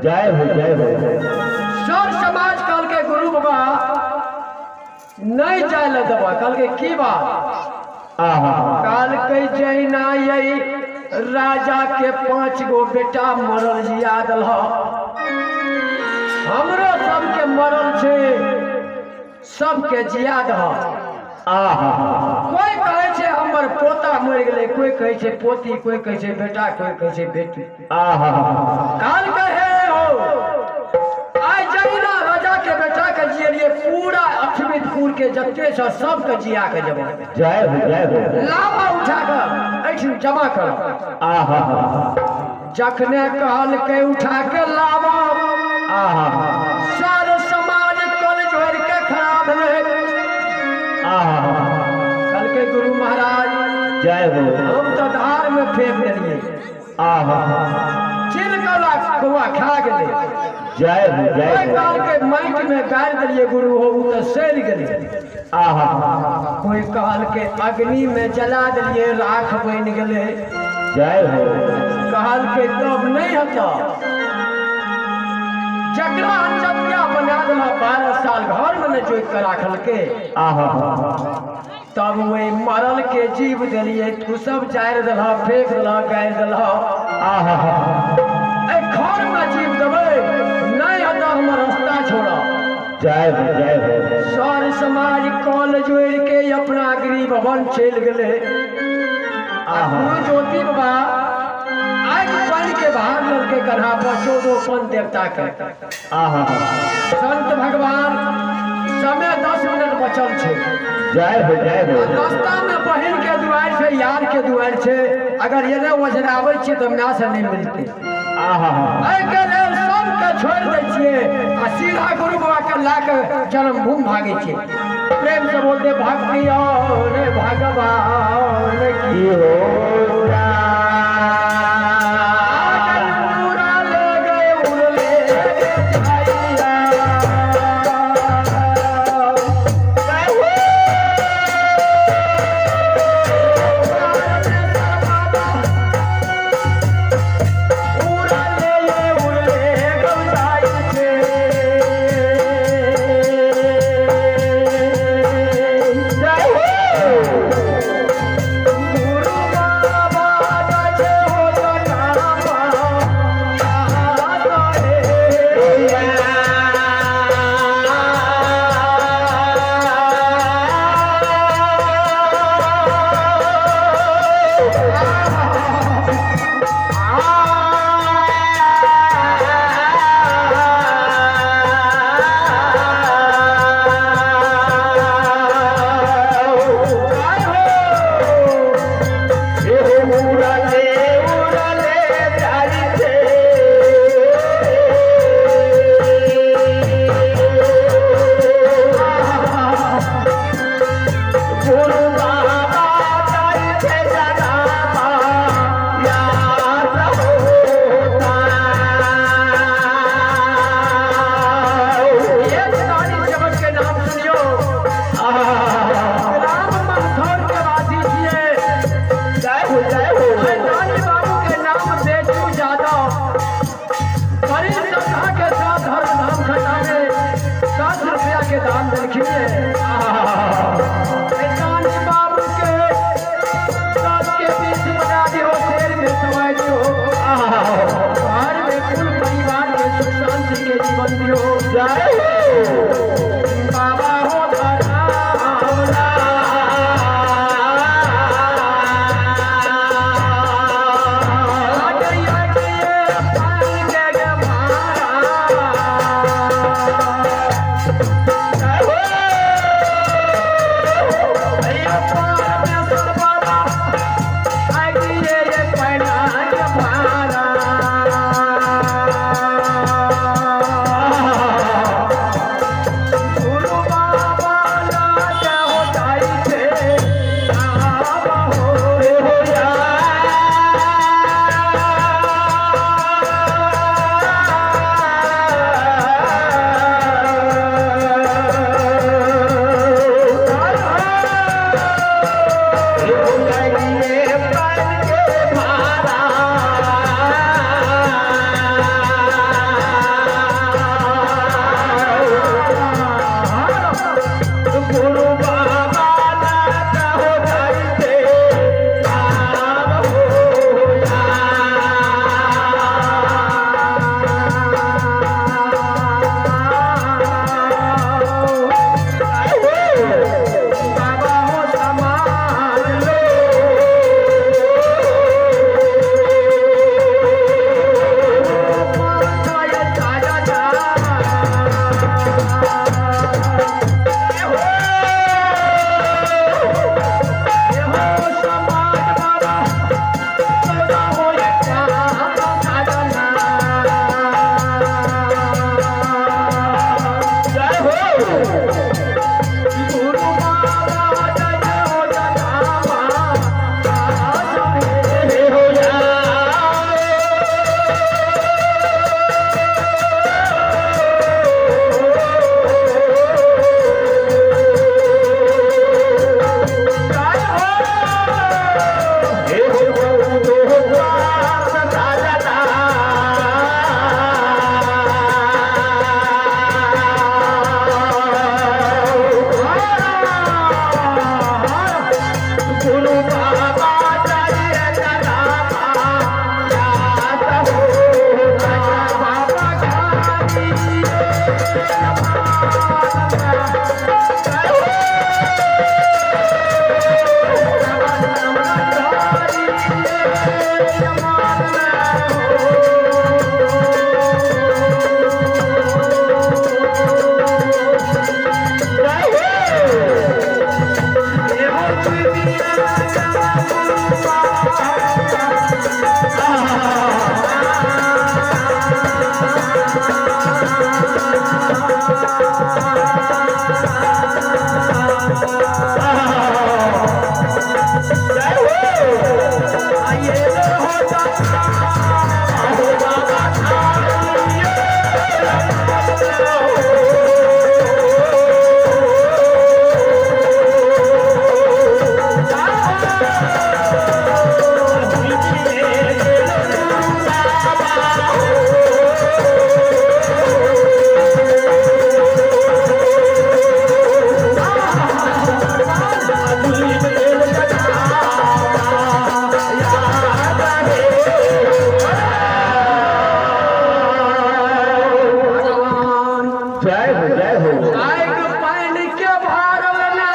जय हो जय हो। सर समाज कहलकै गुरु बाबा नहीं जाय लए देबह। कहलकै की बात? आहा। कहलकै जहिना यही राजा के 5 गो बेटा मरल जिया देलह, हमरो सबके मरल छै, सबके जिया दह। आहा। कोई कहै छै हमर पोता मरि गेलै, कोई कहै छै पोती, कोई कहै छै बेटा, कोई कहै छै बेटी। आहा। कहलकै हे हो, आइ जहिना राजा के बेटा के जियलियै, पूरा अठमितपुर के जते छै सबके जिया के जमा। जय हो जय हो। लावा उठा के एहिठाम जमा करब। आहा। जखने कहलकै उठा के लावा, आहा। सर समाज कल जोड़ के खड़ा भेलै। आहा। कहलकै गुरु महाराज जय हो। हम तऽ धार में फेंक देलियै, आहा। चिलकला कौआ खा गेलै। जय हो जय कोई हो। कहलकै माटि में गाड़ि देलियै गुरु हो, ओ तऽ सड़ि गेलै। आहा। कोई कहलकै अग्नि में जला देलियै, राख बनि गेलै। जय हो। कहलकै तब नहीं हेतऽ, जकरा अनचतिया बना देलह 12 साल घर में नहि जोति के राखलकै, आहा। तब वही मरल के जीव देलियै, तू सब जारि देलह, फेंक देलह, गाड़ि देलह। आहा। एहि घर में जीव देबै नहीं हेतऽ, हमर रास्ता छोड़ऽ। जय हो जय हो। सर समाज कल जोड़ि के अपना गृह भवन चलि गेलै। आ गुरु ज्योति बाबा आगि पानि के भाग लेलकै कन्हा पर 14 पन देवता के। आहा। संत भगवान समय 10 मिनट बचल छै। जय हो जय हो। रास्ता में बहिन के दुआरि छै, यार के दुआरि छै, अगर एने ओझराबै छियै तऽ हमरा से नहीं मिलतै। आहा। एहिके लेल सबके छोड़ि दै छियै आ सीधा गुरु बाबा के लए के जन्मभूमि भागै छियै। प्रेम से बोलते भक्ति और भगवान की की हो। उड़ा ले गए उड़ले भैया। उड़ा ले उड़ले गौजाई छे। जय हो। गुरु बाबा जाइ हो जनामा एक दानी सेवक के नाम सुनियो, राम मंथौर के वासी छियै। जय हो जय हो। दानी बाबू के नाम बेचू यादव, बड़ी श्रद्धा के साथ धर्म धाम खटाने 10 रुपया के दान देलखिन। दानी बाबू के 10 के बीच बना दियो, शेर में समाय दियो, घर में कुल परिवार के सुख शांति के जीवन दियो। जय हो। बाबा हो जय हो जय हो। आग पानी के भार लेना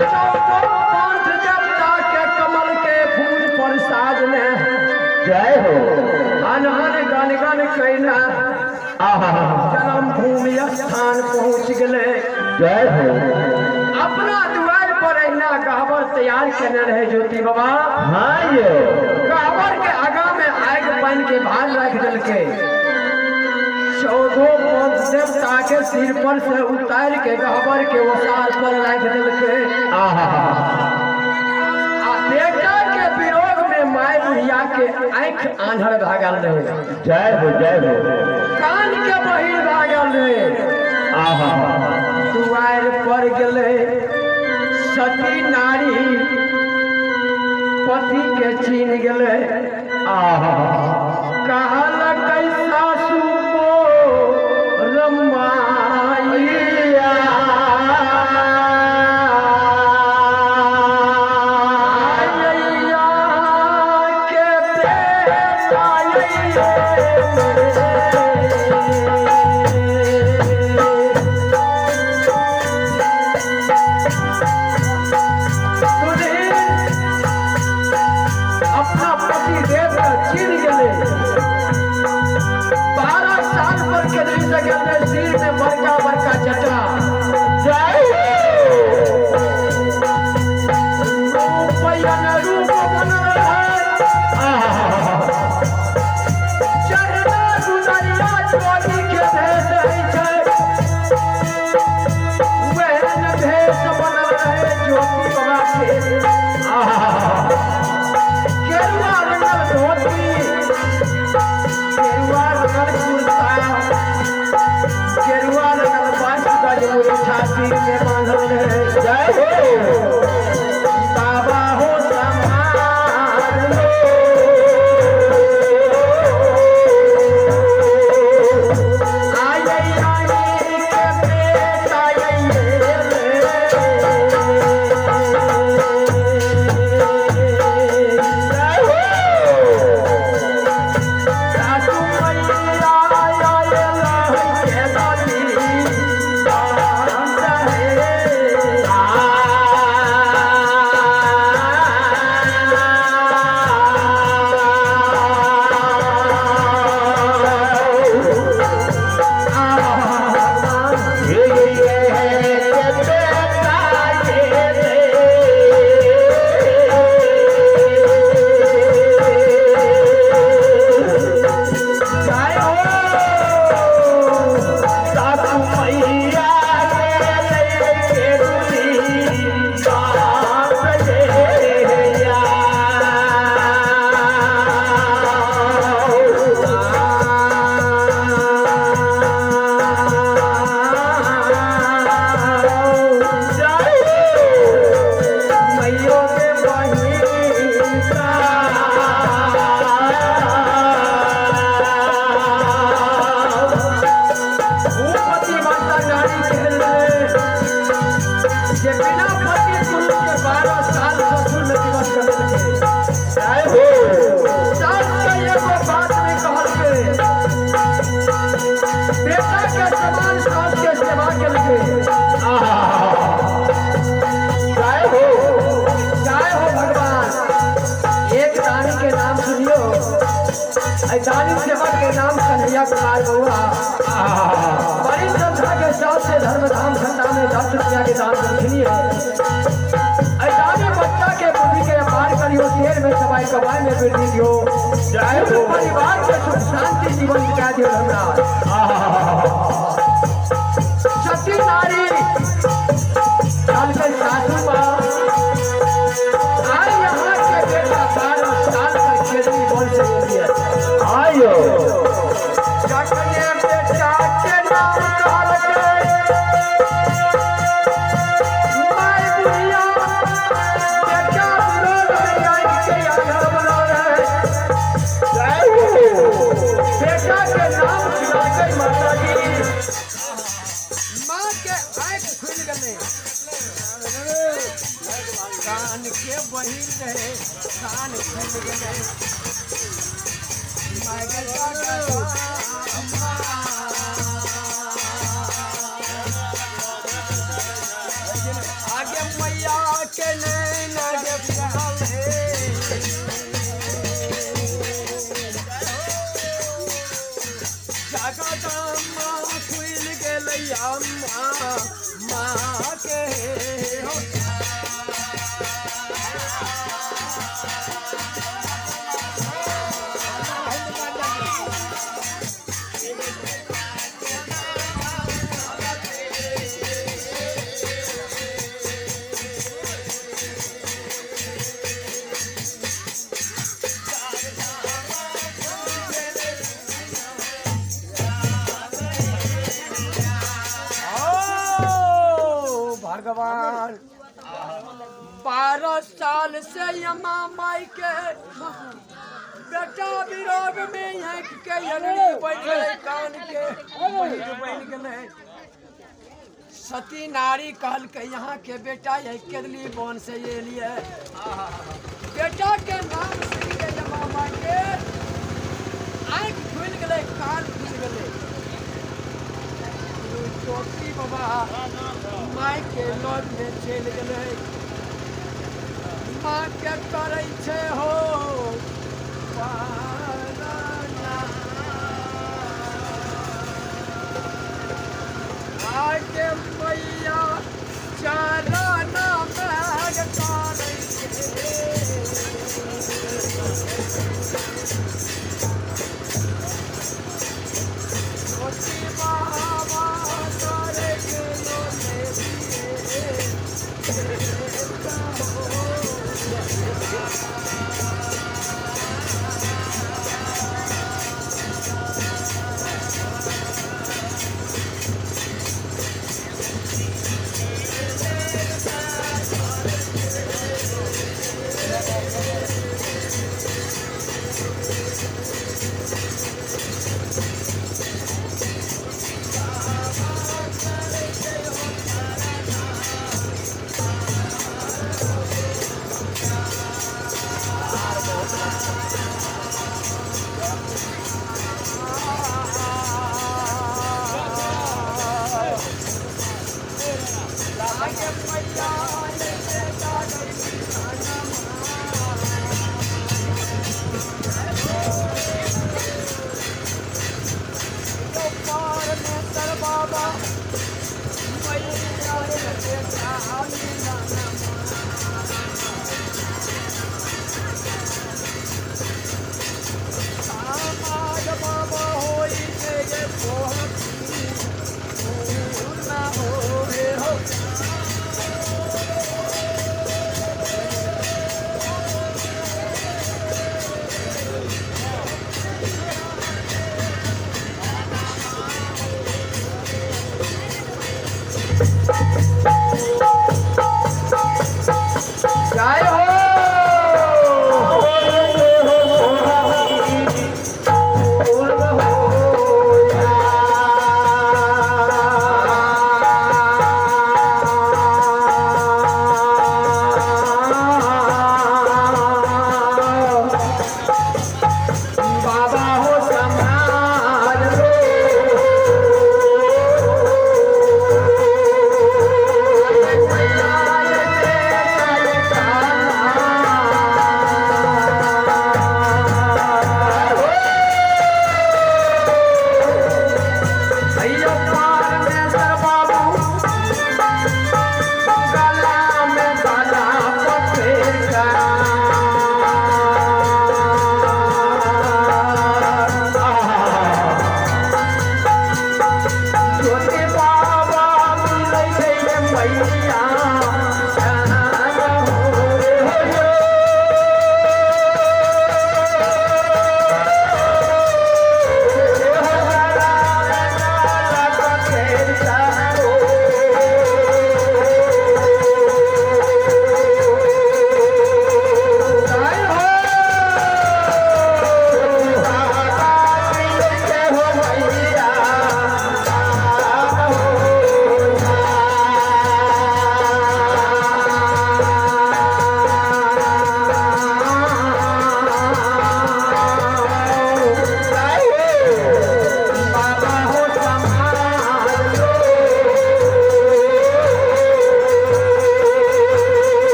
चौदह पंथ देवता के कमल के फूल पर साजने जय हो। हन हन गन गन कैना जन्म भूमि स्थान पहुंच गए। जय हो। अपना दुआर पर अहिना गहबर तैयार केने रहे ज्योति बाबा। हाँ यो। गहबर के आगा में आग पानी के भार राख दिलके। चौदो पंथ देवता के सिर पर से उतार के गहबर के ओसार पर राख दिलके। आ बेटा के विरोध में माय बुढ़िया के आँख आन्हर भागल रहे। जय हो जय हो। कान के बहिर भागल रहे। दुआर पर गेले सती नारी पति के छीन गेले। कहल सासू को रमाइया के बेटा अपना पति देव के छीन गेले। 12 साल पर के नहीं सके सिर में बड़का बड़का जटा। जय हो। रूपयन रूप बनल है। चढ़ना गुजरिया चोरी के भेष होइ छै। वहन भेष बनल रहे ज्योति बाबा के। गेरुआ रंगल धोती, गेरुआ रंगल कुर्ता, गेरुआ रंगल बाँस गज मुरझा सिर में बांधल रहे। जय हो। बाबा हो संभाल लो। आय आय के बेटा जय हो। सासू मैया आय के दादी जय हो। मैयो के भूपति माता नारी कहल जे बिना पति पुरुष के 12 साल ससुर में दिवस करल के। सास के एगो बात नहीं कहल के। बेटा के समान सास के सेवा केलके। जय हो भगवान। एक दानी के नाम सुनियो। दानी सेवक के नाम कन्हैया कुमार बउआ। बड़ी श्रद्धा के साथ से धर्म धाम खंडा में 10 रुपया के दान रखनी है। दानी बच्चा के बुद्धि के अपार करियो, शेर में सवाई कमाई में वृद्धि दियो, जय हो। परिवार के सुख शांति जीवन बिता दियो धर्मराज। सती नारी चल के सासू माँ आज यहाँ के बेटा 12 साल का खेती बोल से दिया। आयो। जखने बेटा के नाम कहलकै माय बुढ़िया बेटा विरोध में आबि के आंधर बनल रहे। जय हो। बेटा के नाम सुनलकै माताजी, माँ के आँखि खुलि गेलै, कान के बहिर रहे, कान खुलि गेलै। माय गे जगदम्बा खुल गेलै अम्मा माँ के हो। ओ भगवान 12 साल से यमा माई के बेटा विरोग में आँख के अनड़ी बन गेलै, कान के बहिर बन गेलै। सती नारी कहलकै यहाँ के बेटा यही केदली वन से एलिए। बेटा के नाम सुन के यमा माई के आँख खुलि गेलै, कान खुलि गेलै। ज्योति बाबा माय के लग में चलि गेलै। माँ के करै छै हो पारना। आगे मैया चरण मैग करै छै। ज्योति बाबा करे गेलो बाबा मैया।